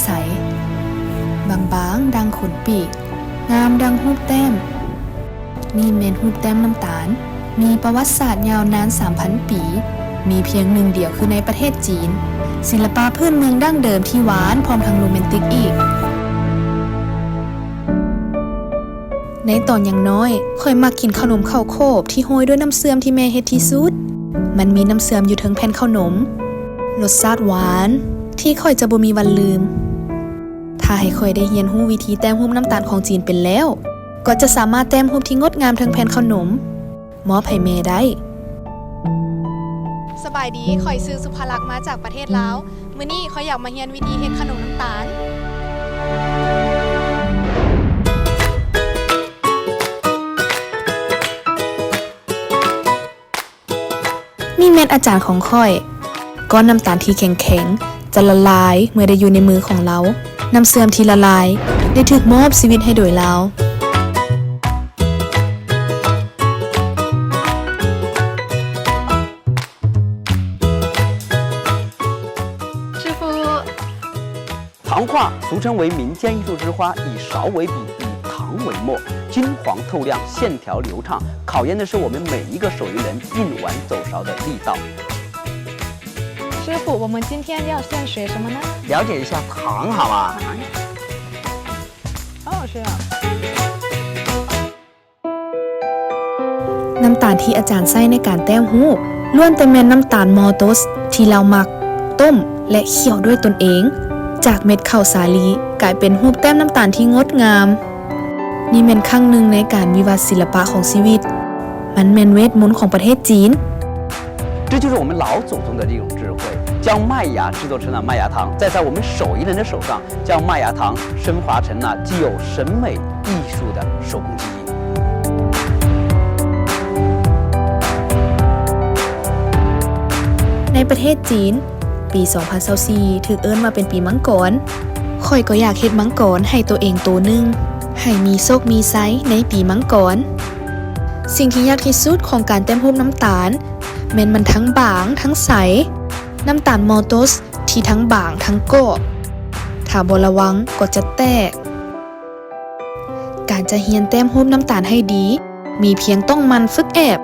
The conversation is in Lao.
ໃສ, ບາງໆ ດັ່ງຂົນປີກ, ງາມດັ່ງຮູບແຕ້ມ. ນີ້ແມ່ນຮູບແຕ້ມນ້ຳຕານ, ມີປະຫວັດສາດຍາວນານສາມພັນປີ, ມີພຽງໜຶ່ງດຽວຄືໃນປະເທດຈີນ. ສິລະປະພື້ນເມືອງດັ້ງເດີມທີ່ຫວານພ້ອມທັງໂຣແມນຕິກອີກ. ໃນຕອນຍັງນ້ອຍ, ຂ້ອຍມັກກິນເຂົ້າໜົມເຂົ້າໂຄບທີ່ໂຮຍດ້ວຍນ້ຳເຊື່ອມທີ່ແມ່ເຮັດທີ່ສຸດ. ມັນມີນ້ຳເຊື່ອມຢູ່ເທິງແຜ່ນເຂົ້າໜົມ, ລົດຊາດຫວານທີ່ຂ້ອຍຈະບໍ່ມີວັນລືມ. ຖ້າໃຫ້ຂ້ອຍໄດ້ຮຽນຮູ້ວິທີແຕ້ມຮູບນ້ຳຕານຂອງຈີນເປັນແລ້ວ, ກໍຈະສາມາດແຕ້ມຮູບທີ່ງົດງາມເທິງແຜ່ນເຂົ້າໜົມ ມອບໃຫ້ແມ່ໄດ້. ສະບາຍດີ, ຂ້ອຍຊື່ສຸພາລັກ ມາຈາກປະເທດລາວ. ມື້ນີ້ຂ້ອຍຢາກມາຮຽນວິທີເຮັດເຂົ້າໜົມນ້ຳຕານ. ນີ້ແມ່ນອາຈານຂອງຂ້ອຍ. ກ້ອນນ້ຳຕານທີ່ແຂງໆ ຈະລະລາຍເມື່ອໄດ້ຢູ່ໃນມືຂອງລາວ. ນ້ຳເຊື່ອມທີ່ລະລາຍໄດ້ຖືກມອບຊີວິດໃຫ້ໂດຍລາວ. 糖化俗称为民间艺术之花，以芍为笔，以糖为墨，金黄透亮，线条流畅，考验的是我们每一个手艺人硬玩走芍的力道。师傅，我们今天要先学什么呢？了解一下糖好吗？好好学啊。 ນ້ຳຕານທີ່ອາຈານໃຊ້ໃນການແຕ້ມຮູບ ລ້ວນແຕ່ແມ່ນນ້ຳຕານມໍໂຕສທີ່ລາວໝັກ, ຕົ້ມ ແລະ ຂ້ຽວດ້ວຍຕົນເອງ. ຈາກເມັດເຂົ້າສາລີ ກາຍເປັນຮູບແຕ້ມນ້ຳຕານທີ່ງົດງາມ. ນີ້ແມ່ນຄັ້ງໜຶ່ງໃນການວິວັດສິລະປະຂອງຊີວິດ. ມັນແມ່ນເວດມົນຂອງປະເທດຈີນ. 这就是我们老祖宗的一种智慧，将麦芽制作成了麦芽糖，再在我们手艺人的手上 将麦芽糖升华成了具有审美艺术的手工技艺。 ໃນປະເທດຈີນ, ປີສອງພັນຊາວສີ່ ຖືກເອີ້ນວ່າເປັນປີມັງກອນ. ຂ້ອຍກໍຢາກເຮັດມັງກອນໃຫ້ໂຕເອງໂຕໜຶ່ງ, ໃຫ້ມີໂຊກມີໄຊໃນປີມັງກອນ. ສິ່ງທີ່ຍາກທີ່ສຸດຂອງການແຕ້ມຮູບນ້ຳຕານ ແມ່ນມັນທັງບາງທັງໃສ. ນ້ຳຕານມໍໂຕສທີ່ທັງບາງທັງກອບ, ຖ້າບໍ່ລະວັງກໍຈະແຕກ. ການຈະຮຽນແຕ້ມຮູບນ້ຳຕານໃຫ້ດີ, ມີພຽງຕ້ອງໝັ່ນຝຶກແອບ,